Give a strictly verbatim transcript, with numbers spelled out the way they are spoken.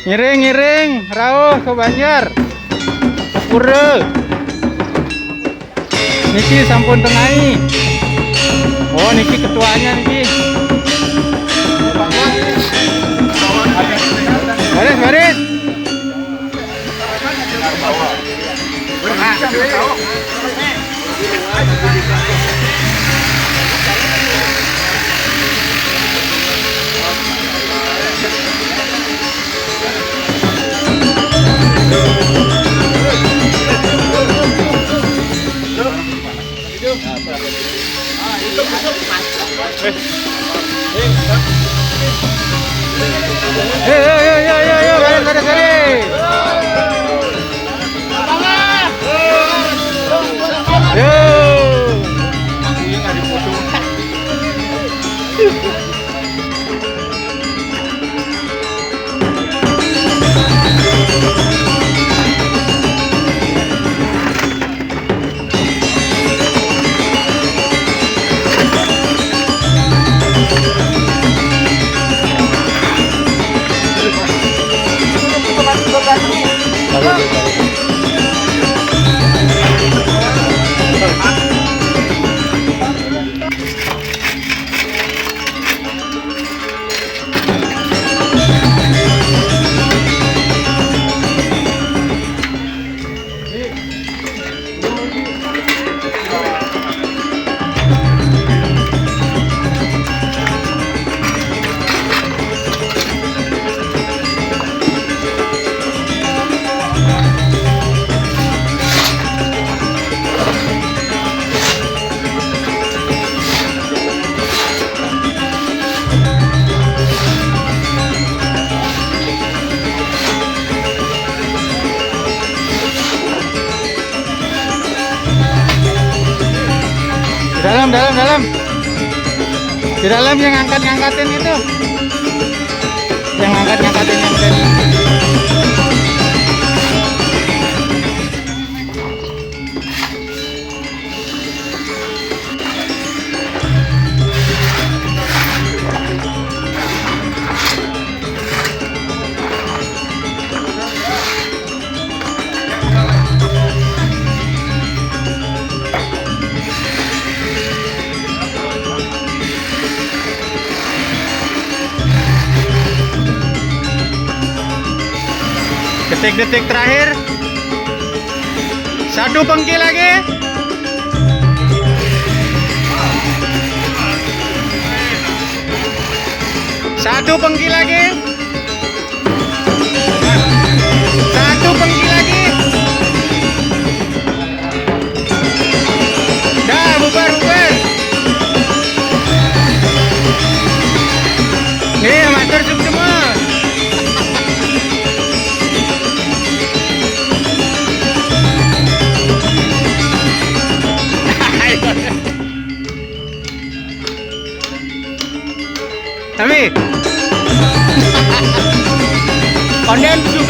Ngiring, ngiring, rauh ke Banjar. Ke pura. Niki sampun tengai. Oh, niki ketuanya niki. Baris, baris. Yo, yo, yo, yo, yo, yo, baris, baris, baris. Yo. Dalam, dalam, dalam. Di dalam yang angkat-ngangkatin itu. Yang angkat-ngangkatin yang tadi. Detik-detik terakhir. Satu pengki lagi. Satu pengki lagi. Satu pengki lagi. Dah, bubar, bubar. Nih, matur semua. Kami. Konden tujuh